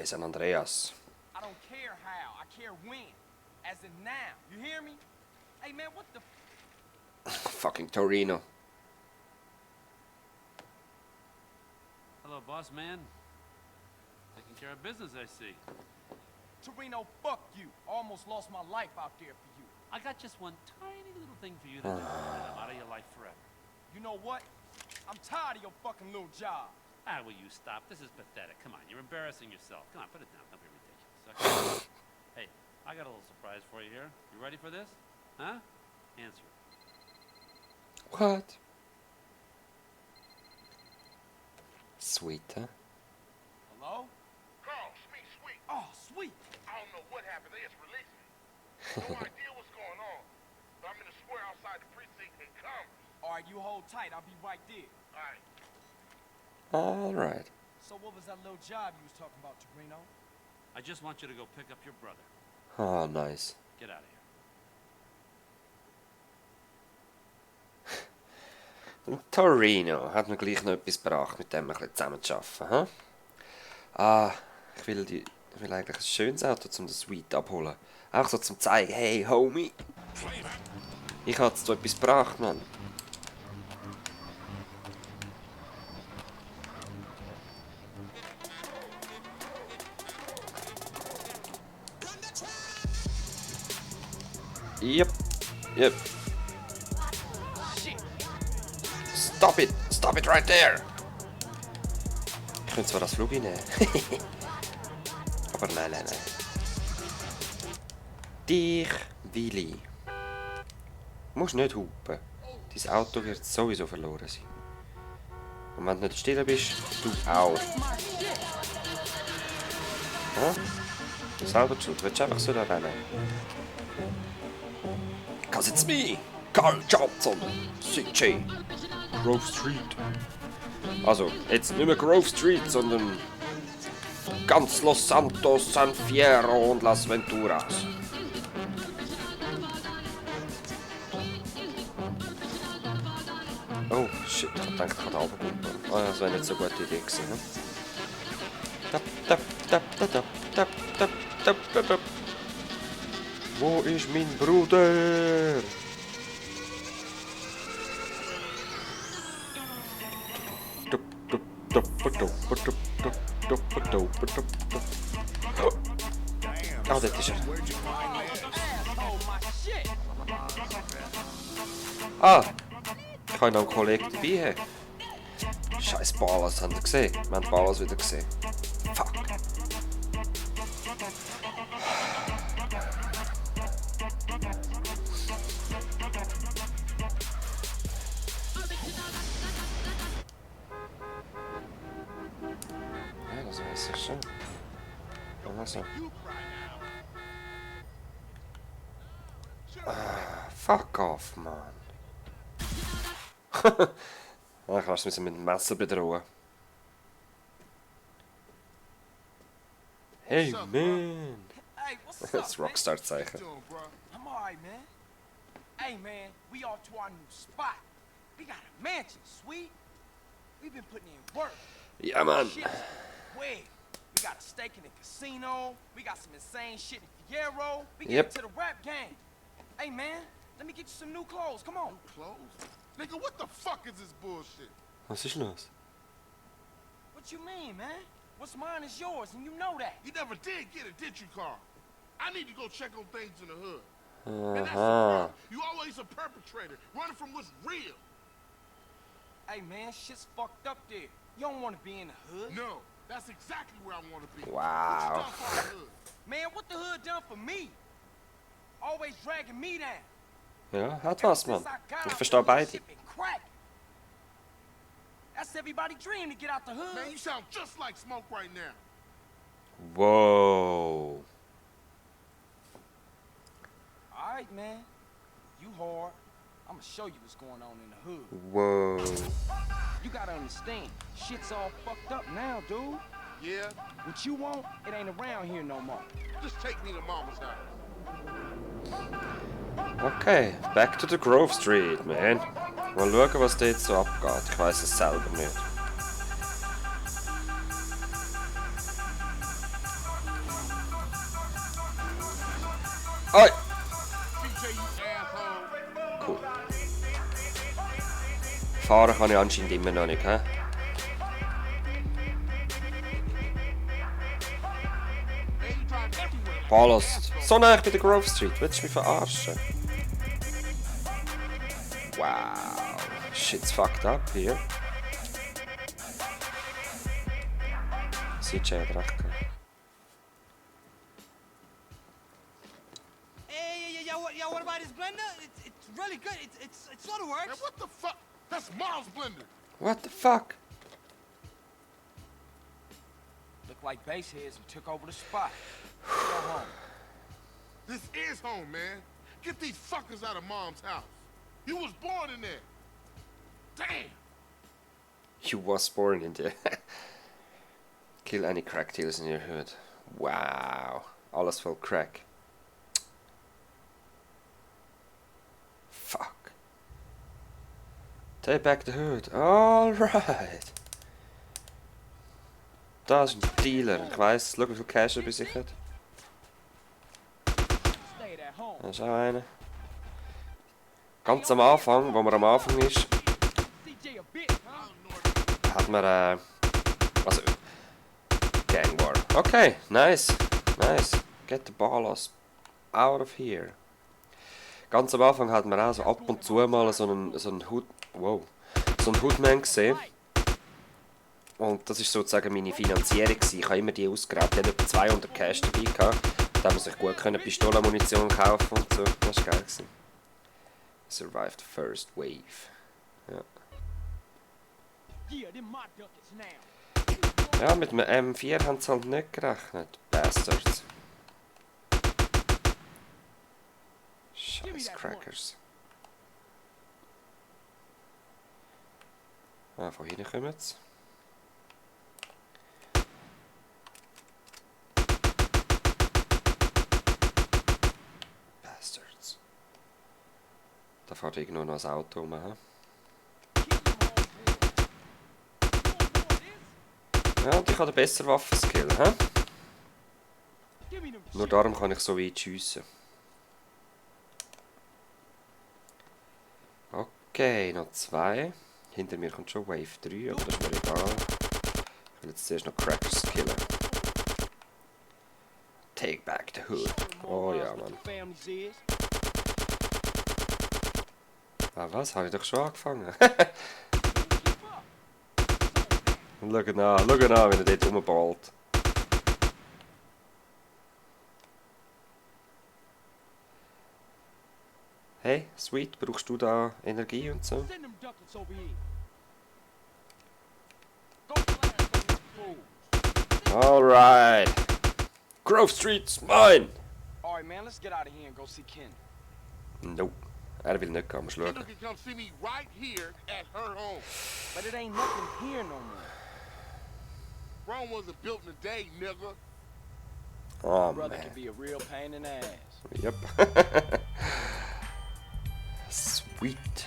there's an Andreas. I don't care how, I care when. As in now, you hear me? Hey man, what the Fucking Torino. Hello, boss man. Taking care of business, I see. Torino, fuck you. Almost lost my life out there for you. I got just one tiny little thing for you to do, and I'm out of your life forever. You know what? I'm tired of your fucking little job. Ah, will you stop? This is pathetic. Come on, you're embarrassing yourself. Come on, put it down. Don't be ridiculous. Okay? Hey, I got a little surprise for you here. You ready for this? Huh? Answer it. What? Sweet, huh? Hello? Carl, sweet. Oh, sweet. I don't know what happened. They just released me. No idea what's going on. But I'm in the square outside the precinct in Commerce. All right, you hold tight. I'll be right there. All right. Alright. So what was that little job you was talking about, Torino? I just want you to go pick up your brother. Oh, nice. Get out of here. Torino hat mir gleich noch etwas gebracht, mit dem ein bisschen zusammen zu arbeiten. Huh? Ich will eigentlich ein schönes Auto, um das Suite abholen. Auch so zum zeigen, hey, Homie. Ich habe jetzt so etwas gebracht, Mann. Yep. Stop it right there! Ich könnte zwar das Flug nehmen. Aber nein. Dich, Willi. Du musst nicht hupen. Dein Auto wird sowieso verloren sein. Und wenn du nicht still bist, du auch. Ja? Du selber die Schuld. Willst du einfach so da rennen? Cause it's me, Carl Johnson, CJ, Grove Street. Also, jetzt nicht mehr Grove Street, sondern ganz Los Santos, San Fierro und Las Venturas. Oh, shit, ich hab gedacht, ich kann da runterpumpen. Oh ja, das wäre nicht so eine gute Idee gewesen. Ne? Tap. Wo ist mein Bruder? Oh, dort ist er. Ah! Ich habe noch einen Kollegen dabei. Scheiß Ballas, habt ihr gesehen? Wir haben Ballas wieder gesehen. Fuck! Ja, das weiß ich schon. Also. Fuck off, man. Ich lasse mich mit dem Messer bedrohen. Hey, man! Hey, what's up, Das Rockstar-Zeichen. I'm alright, man. Hey, man, we off to our new spot. We got a mansion, sweet. We've been putting in work. Ja, Mann! Shit's way. We got a stake in the casino. We got some insane shit in Fierro. We get into the rap game. Hey, man, let me get you some new clothes. Come on. Clothes? Nigga, what the fuck is this bullshit? Was ist los? What you mean, man? What's mine is yours, and you know that. You never did get it, did you, Carl? I need to go check on things in the hood. And that's the Aha. problem. You always a perpetrator, running from what's real. Hey, man, shit's fucked up there. You don't want to be in the hood. No, that's exactly where I want to be. Wow. What you done for the hood? Man, what the hood done for me? Always dragging me down. Ja, hat was, Mann. Ich verstehe beide. That's everybody's dream to get out the hood. Man, you sound just like Smoke right now. Wow. All right, man. You hard. I'm gonna show you what's going on in the hood. Wow. You gotta understand, shit's all fucked up now, dude. Yeah? What you want, it ain't around here no more. Just take me to Mama's house. Okay, back to the Grove Street, man. Mal schauen, was da jetzt so abgeht. Ich weiß es selber nicht. Oi! CJ, you asshole. Cool. Fahren kann ich anscheinend immer noch nicht, hä? Man, you drive everywhere. Ballast. So nah bei der Grove Street. Willst du mich verarschen? Wow. Shit's fucked up hier. CJ hat recht gehabt. Hey, yeah, what about this blender? It's really good. It sort of Man, works. what the fuck? That's Mom's blender. What the fuck? Look like baseheads and took over the spot. Go home. This is home, man. Get these fuckers out of Mom's house. You was born in there. Damn. You was born in there. Kill any crack dealers in your hood. Wow. Alles voll Crack. Fuck. Take back the hood. Alright. Da ist ein Dealer. Ich weiss, schau wie viel Cash er bei sich hat. Stayed at home. Da ist auch einer. Ganz am Anfang, wo man am Anfang ist, CJ a bit, huh? hat man also Gang War. Okay, nice. Nice. Get the ballast out of here. Ganz am Anfang hat man auch so ab und zu mal so einen Hood. Wow. So einen Hoodman gesehen. Und das war sozusagen meine Finanzierung. Ich habe immer die ausgeraubt. Die hatten etwa 200 Cash dabei gehabt. Da haben wir sich gut Pistolenmunition kaufen und so. Das war geil. Survived the first wave. Ja. Yeah, them my duckets now. Ja, mit einem M4 haben sie halt nicht gerechnet. Bastards. Scheiß Crackers. Ah, von hinten kommen sie. Bastards. Da fährt irgendwo noch ein Auto rum. He? Ja, und ich habe den besseren Waffenskill. He? Give me them Nur shit. darum kann ich so weit schiessen. Okay, noch 2. Hinter mir kommt schon Wave 3, aber das ist mir egal. Ich will jetzt zuerst noch Crackers killen. Take back the hood. Oh ja, Mann. Families is. Ah, was? Habe ich doch schon angefangen? Und schau ihn an, wie er dort rumballt. Hey, Sweet, brauchst du da Energie und so? Send them duckets over here. Go blast those fools. Alright. Grove Street's mine! All right, man, let's get out of here and go see Ken. Nope. Er will nicht kommen, You schauen. can come see me right here at her home. But it ain't nothing here no more. Rome wasn't built in a day, nigga. Oh, Brother man. can be a real pain in the ass. Yep. Sweet.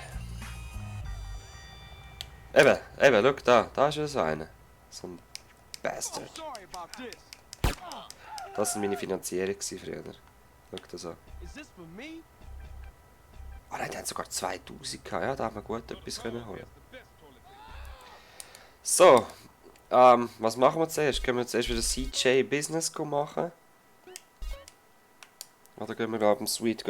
Eben, schau da. Da ist ja so einer. So ein Bastard. Oh, sorry about this. Das war meine Finanzierung früher. Schau das an. Is this for me? Oh nein, die haben sogar 2000 gehabt. Ja, da haben wir gut etwas können holen. So, was machen wir zuerst? Können wir zuerst wieder CJ Business machen? Oder gehen wir da am Suite?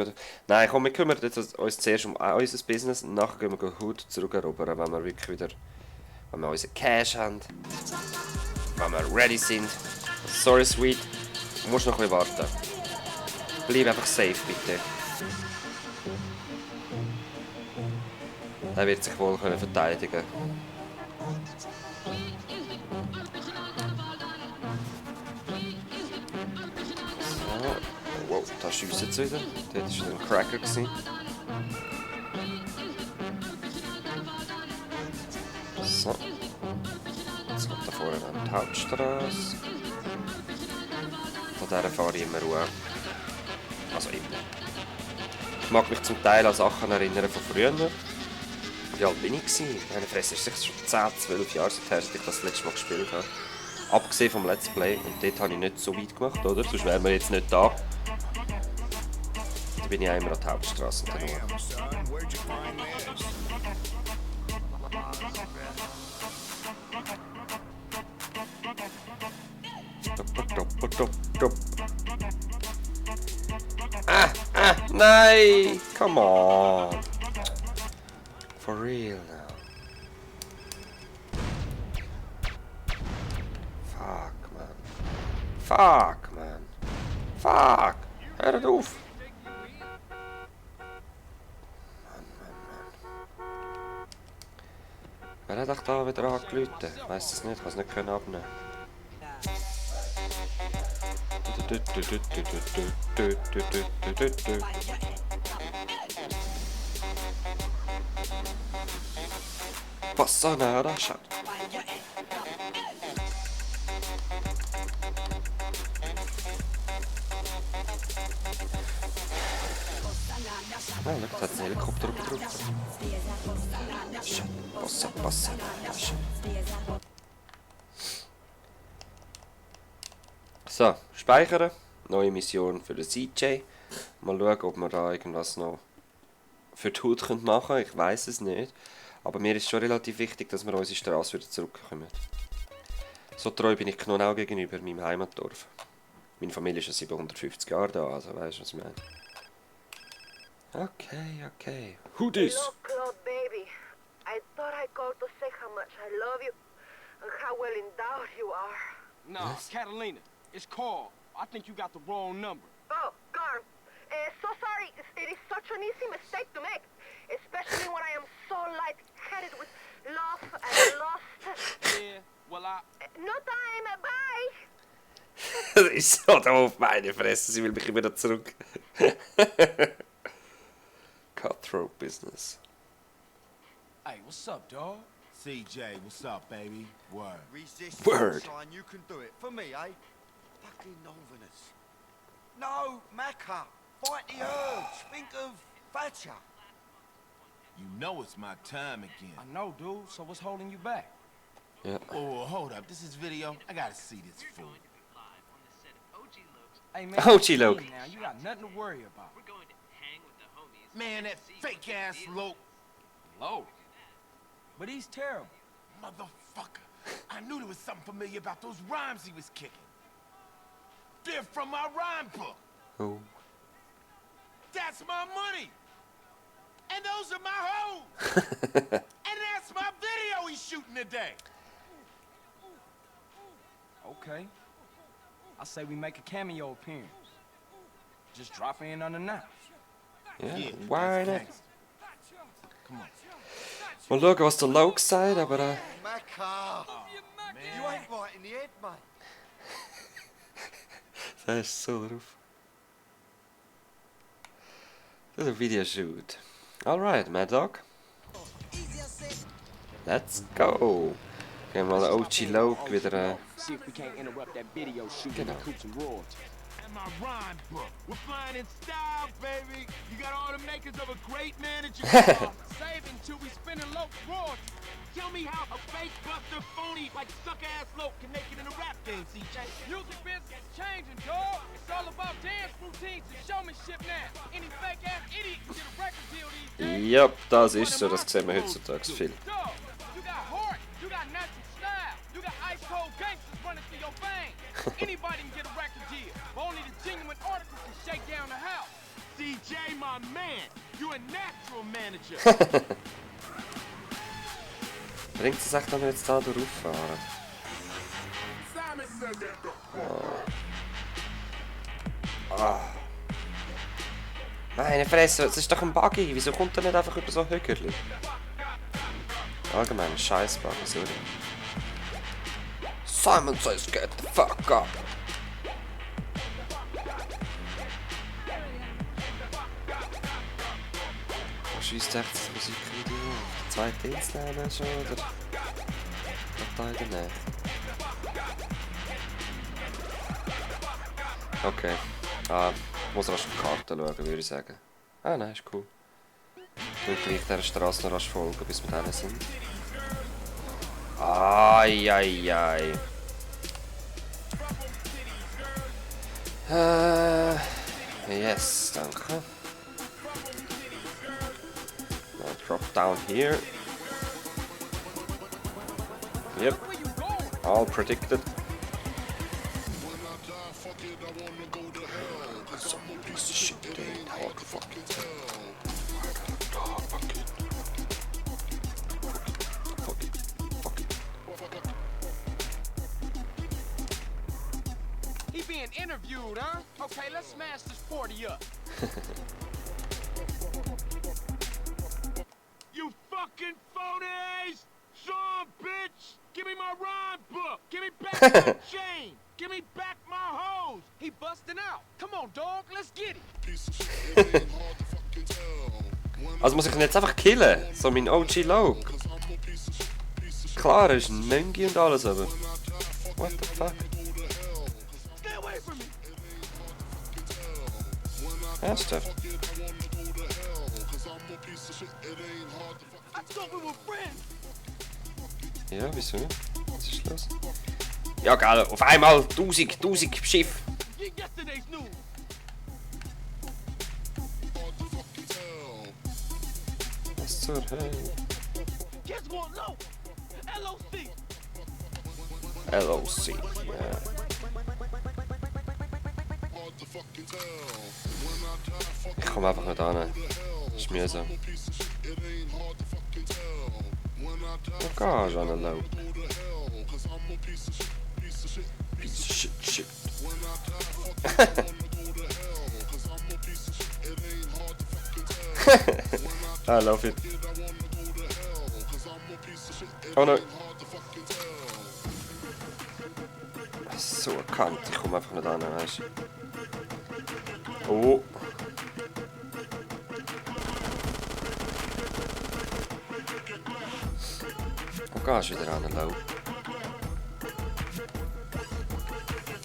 Nein, komm, wir kümmern uns zuerst um unser Business und nachher gehen wir Hood zurückerobern, wenn wir wirklich wieder, wenn wir unseren Cash haben, wenn wir ready sind. Sorry, Sweet, du musst noch ein bisschen warten. Bleib einfach safe, bitte. Er wird sich wohl können verteidigen. So. Wow, da schiessen sie wieder. Dort war wieder ein Cracker. So. Jetzt kommt da vorne an die Hauptstraße. Von der fahre ich immer Ruhe. Also immer. Ich mag mich zum Teil an Sachen erinnern von früher. Wie alt bin ich gewesen? Meine Fresse ist schon 10, 12 Jahre her, als ich das letzte Mal gespielt habe. Abgesehen vom Let's Play. Und dort habe ich nicht so weit gemacht, oder? Sonst wären wir jetzt nicht da. Da bin ich einmal an der Hauptstraße und dann nur. Damn, son, where'd you find this? Nein! Come on! For real now. Fuck, man. Fuck, man. Fuck! Hört auf! Wer hat euch da wieder angerufen? Ich weiss es nicht, ich kann es nicht abnehmen. Passa nada, chat. Ah, look, da hat ein Helikopter oben drauf. Passa. So, speichern. Neue Mission für den CJ. Mal schauen, ob wir da irgendwas noch für die Haut machen können. Ich weiß es nicht. Aber mir ist schon relativ wichtig, dass wir unsere Straße wieder zurückkommen. So treu bin ich Knonau gegenüber meinem Heimatdorf. Meine Familie ist schon 750 Jahre da, also weißt du, was ich meine. Okay. Who this? Hello, Claude, baby. I thought I called to say how much I love you and how well endowed you are. No, Yes. Catalina, it's Carl. I think you got the wrong number. Oh, Carl. So sorry. It is such an easy mistake to make, especially when I am so light-headed with love and lust. Yeah, well, No time. Bye. Das ist so doof, meine Fresse, sie will mich immer wieder zurück. Cutthroat Business. Hey, what's up, dog? CJ, what's up, baby? Word. Resist Word. sunshine, you can do it. For me, eh? Fucking Northerners. No, Macca. Fight the urge. Think of Thatcher. You know it's my time again. I know, dude, so what's holding you back? Ja. Oh, hold up. This is video. I gotta see this fool. Hey, man, Oh, gee, Loke. now, you got nothing to worry about. Man, that fake ass Loke. Low. But he's terrible. Motherfucker. I knew there was something familiar about those rhymes he was kicking. They're from my rhyme book. Oh. That's my money. And those are my hoes. And that's my video he's shooting today. Okay. I say we make a cameo appearance. Just drop in unannounced. Ja, why not? Thanks. Come on. Mal schauen, was der Loke sagt, aber Macca. You ain't right in the head, mate. der ist so drauf. Das ist ein Videoshoot. Alright, Mad Dog. Let's go. Gehen wir mal OG Loke wieder. See if we can't interrupt that video shoot Genau. and recoup some royalties. And my rhyme book. We're flying in style, baby. You got all the makers of a great manager. Saving till we spinning low royalties. Tell me how a fake buster phony like suck-ass Loke can make it in a rap game, CJ. Music business is changing, dog. It's all about dance routines and showmanship now. Any fake ass idiot can get a record deal these days. Ja, das ist so, das sehen wir heutzutage viel. Dog, you got heart, you got natural style, you got ice cold gangsters running through your veins. Anybody can get a record deal, but only the genuine artists can shake down the house. CJ, my man, you a natural manager. Bringt es echt, wenn wir jetzt da durchfahren? Simon said that Meine Fresse, das ist doch ein Buggy. Wieso kommt er nicht einfach über so Hügerli? Allgemein ein scheiß Buggy, sorry. Simon says get the fuck up. Schießt echt das Musikvideo auf der zweiten Dienstnahme schon, oder? Da in der Nähe. Okay. Muss rasch auf die Karte schauen, würde ich sagen. Ah, nein, ist cool. Ich will gleich dieser Straße noch rasch folgen, bis wir denen sind. Ai. Yes, danke. Drop down here. Yep. Where you going? All predicted. Shit, it ain't hard to fucking tell. Fuck it. He being interviewed, huh? Okay, let's smash this 40 up. You fucking phonies! Son, bitch! Give me my rhyme book! Give me back my chain! Give me back my hose! He busting out. Come on, dog, let's get it. Also muss ich ihn jetzt einfach killen? So mein OG-Look? Klar, er ist ein Möngi und alles, aber... What the fuck? Stay away from me. Ernsthaft? I thought we were friends. Ja, wieso? Was ist los? Ja, geil, auf einmal 1000 Schiffe. Yesterday's news. Was zur Hölle? Kids want low. LOC. LOC, ja. Ich komme einfach nicht an. Das ist mühsam. Wo gehst du an, Low? Piece of shit. I love it. Oh no. So erkannt, ich komme einfach nicht an, weißt du. Oh. Wo gehst du wieder an, Low?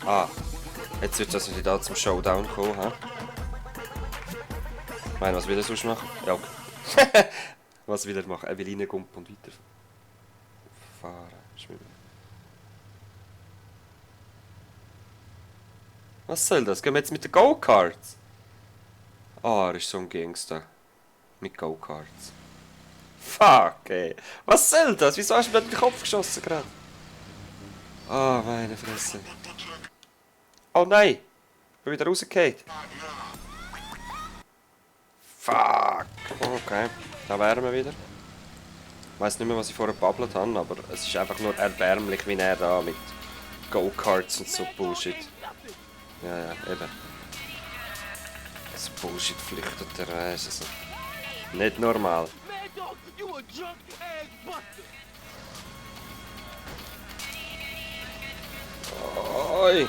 Ah, jetzt wird das wieder da zum Showdown kommen, hä? Ich meine, was will er sonst machen? Ja, okay. Was will er machen? Er will reingumpen und weiterfahren. Schwimmen. Was soll das? Gehen wir jetzt mit den Go-Karts? Ah, er ist so ein Gangster. Mit Go-Karts. Fuck, ey. Was soll das? Wieso hast du mir in den Kopf geschossen gerade? Ah, meine Fresse. Oh nein! Ich bin wieder rausgefallen. Fuck! Okay, da wären wir wieder. Ich weiss nicht mehr, was ich vorher gebabbelt habe, aber es ist einfach nur erbärmlich, wie er da mit Go-Karts und so Bullshit. Ja, eben. So Bullshit flüchtet er, ist also nicht normal. Mad dog, you a drunk ass buster. Oi!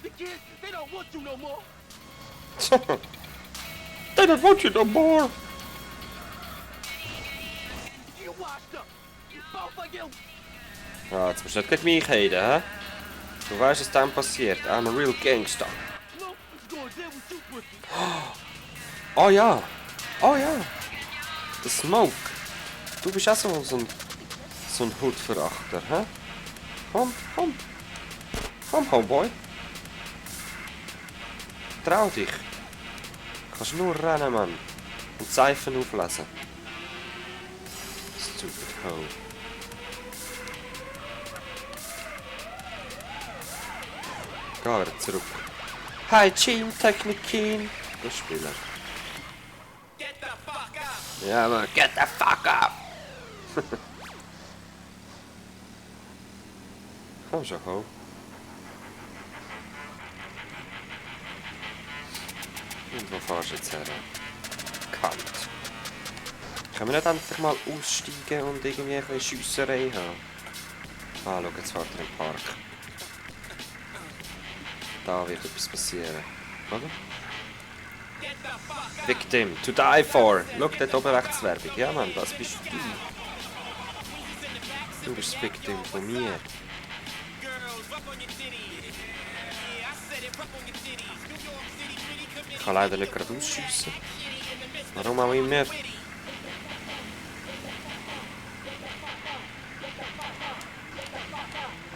The kids, they don't want you no more. They don't want you no more! You washed up. Both of you. Ah, jetzt musst du nicht gegen mich reden, hä? Du weißt, was dann passiert. I'm a real gangster. No, it's going down with you, pussy. Oh ja! Oh ja! Der Smoke! Du bist auch so ein Hutverachter, hä? Komm, Homeboy! Trau dich! Du kannst nur rennen, Mann! Und Seifen auflesen. Stupid hoe. Geh wieder zurück. Hi, Team Technikin! Der Spieler. Ja, man, get the fuck up! Komm schon, ho. Und wo fahrst du jetzt her? Kalt. Können wir nicht endlich mal aussteigen und irgendwie ein bisschen Schiesserei haben? Ah, schau, jetzt fährt er im Park. Da wird etwas passieren, oder? Victim, to die for! Schau, dort oben rechts Werbung. Ja, Mann, das bist du. Du bist das Victim von mir. Ich kann leider nicht gerade ausschiessen. Warum auch immer.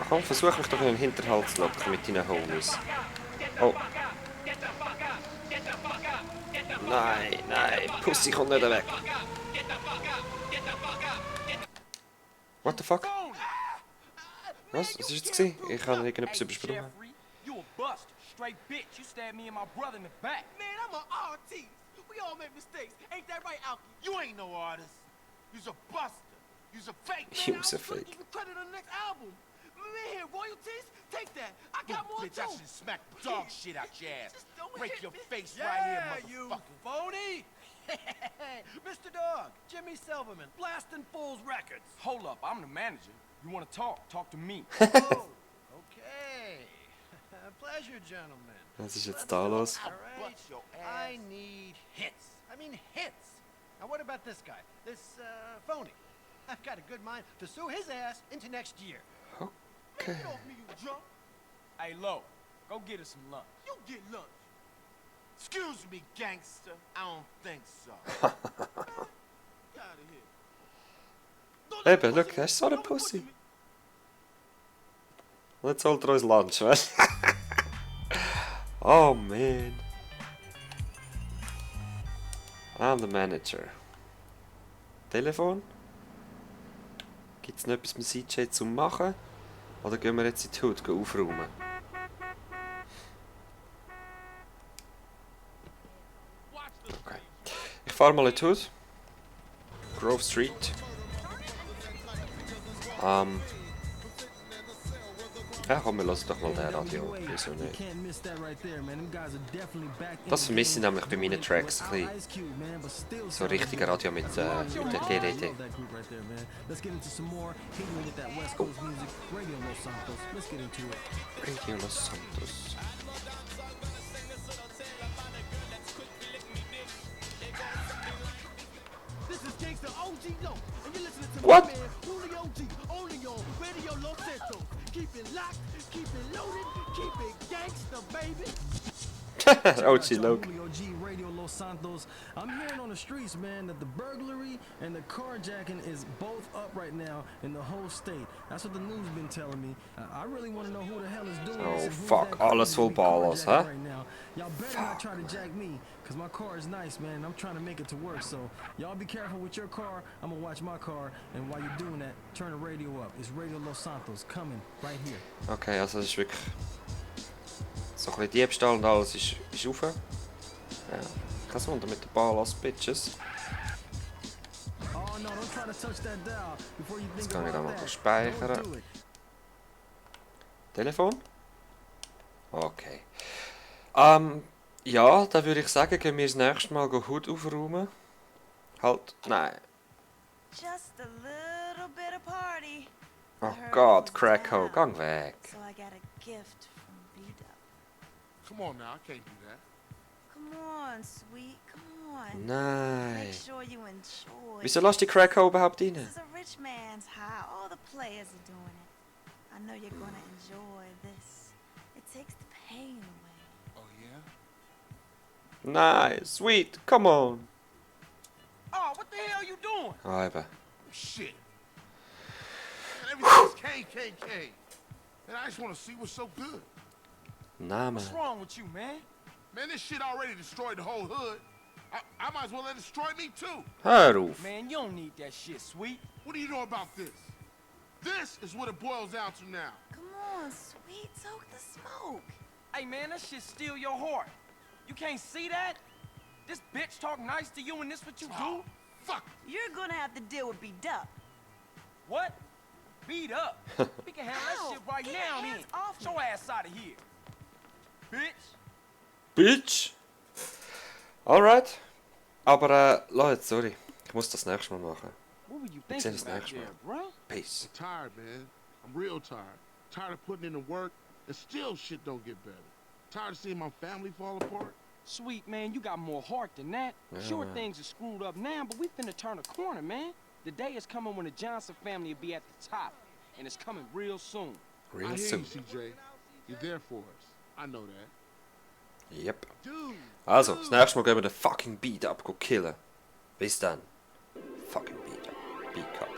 Ach komm, versuch mich doch in den Hinterhalt zu locken mit deinen Homies. Oh. Nein, nein, Pussy kommt nicht weg. What the fuck? Was? Was ist jetzt gewesen? Ich habe irgendetwas übersprungen. Jeffrey, you a bust. Straight bitch. You stabbed me and my brother in the back. Man, I'm an artist. We all make mistakes. Ain't that right, Alki? You ain't no artist. You's a buster. You's a fake. Man, You's a I was gonna fake. give you credit on the next album. Man, here, royalties? Take that. I got more Bitch, I too. should smack dog shit out your ass. Just don't Break hit your me. face right here, you motherfucker. phony! Mr. Dog, Jimmy Silverman, blasting Fools Records. Hold up, I'm the manager. You want to talk? Talk to me. Oh, okay. Pleasure, gentlemen. Was ist jetzt da los? All right. Bust your ass. I need hits. I mean hits. Now what about this guy? This phony? I've got a good mind to sue his ass into next year. Okay. Get off me, you drunk. Hey, Lo, go get us some lunch. You get lunch. Excuse me, gangster. I don't think so. Get out of here. Don't let Eben, me look, pussy er ist so eine me. Don't me Pussy. me. Und jetzt holt er uns Lunch, weißt du? Oh man. I'm the manager. Telefon? Gibt es noch etwas mit CJ zu machen? Oder gehen wir jetzt in die Hut aufräumen? Okay. Ich fahre mal in die Hut. Grove Street. Ja, komm, wir lassen doch mal den Radio. Wieso nicht? Das vermisse ich nämlich bei meinen Tracks ein bisschen. So richtiger Radio mit der GDT. Radio Los Santos. This is gangster OG Low, and you're listening to What? my man Julio G, only on Radio Los Santos. Keep it locked, keep it loaded, keep it gangster, baby. OG Loke. Julio G, Radio Los Santos. I'm hearing on the streets, man, that the burglary and the carjacking is both up right now in the whole state. That's what the news been telling me. I really want to know who the hell is doing Oh, this and who's fuck, that alles crazy voll to be Ballos, carjacking huh? right now. Y'all better not try to jack me, because my car is nice, man, and I'm trying to make it to work. So y'all be careful with your car. I'm going to watch my car, and while you're doing that, turn the radio up. It's Radio Los Santos coming right here. Okay, also das ist wirklich... So ein bisschen Diebstahl und alles ist rauf. Ja, kein Wunder mit den Ballos Bitches. Oh, no, don't try to touch that dial before you Jetzt think kann ich da about mal that. speichern. Don't do it. Telefon? Okay. Ja, dann würde ich sagen, gehen wir das nächste Mal Hut aufräumen. Halt, nein. Just a little bit of party. Oh Gott, Cracko, gang weg. So I got a gift from B-Dub. Come on now, I can't do that. Come on, sweet, come on. Nein. Make sure you enjoy. Wieso lässt die Cracko überhaupt rein? This is a rich man's high. All the players are doing it. I know you're gonna enjoy this. It takes the pain away. Oh, yeah? Nein, sweet, come on. Oh, what the hell you doing? Ah, eben. Shit. Man, everything's KKK. And I just want to see what's so good. Nein, What's man. wrong with you, man? Man, this shit already destroyed the whole hood. I might as well let it destroy me, too. Hör auf. Man, you don't need that shit, sweet. What do you know about this? This is what it boils down to now. Come on, sweet, soak the smoke. Hey, man, that shit steal your heart. You can't see that? This bitch talk nice to you and this what you do? Oh, fuck. You're gonna have to deal with B-Dub. What? Beat up? We can handle that Ow, shit right get now, your then. hands off Get your me. ass out of here. Bitch. Bitch. Alright. Aber, Leute, sorry. Ich muss das nächste Mal machen. What were you Wir sehen thinking uns about nächstes there, Mal. bro? Peace. I'm tired, man. I'm real tired. Tired of putting in the work and still shit don't get better. Tired of seeing my family fall apart. Sweet, man, you got more heart than that. Yeah, Sure, man. things are screwed up now, but we finna turn a corner, man. The day is coming when the Johnson family will be at the top, and it's coming real soon. I Real hear soon. you, CJ. You're there for us. I know that. Yep. Dude. Also, das nächste Mal gehen wir den fucking Beat up killen. Bis dann. Fucking Beat up. Beat up.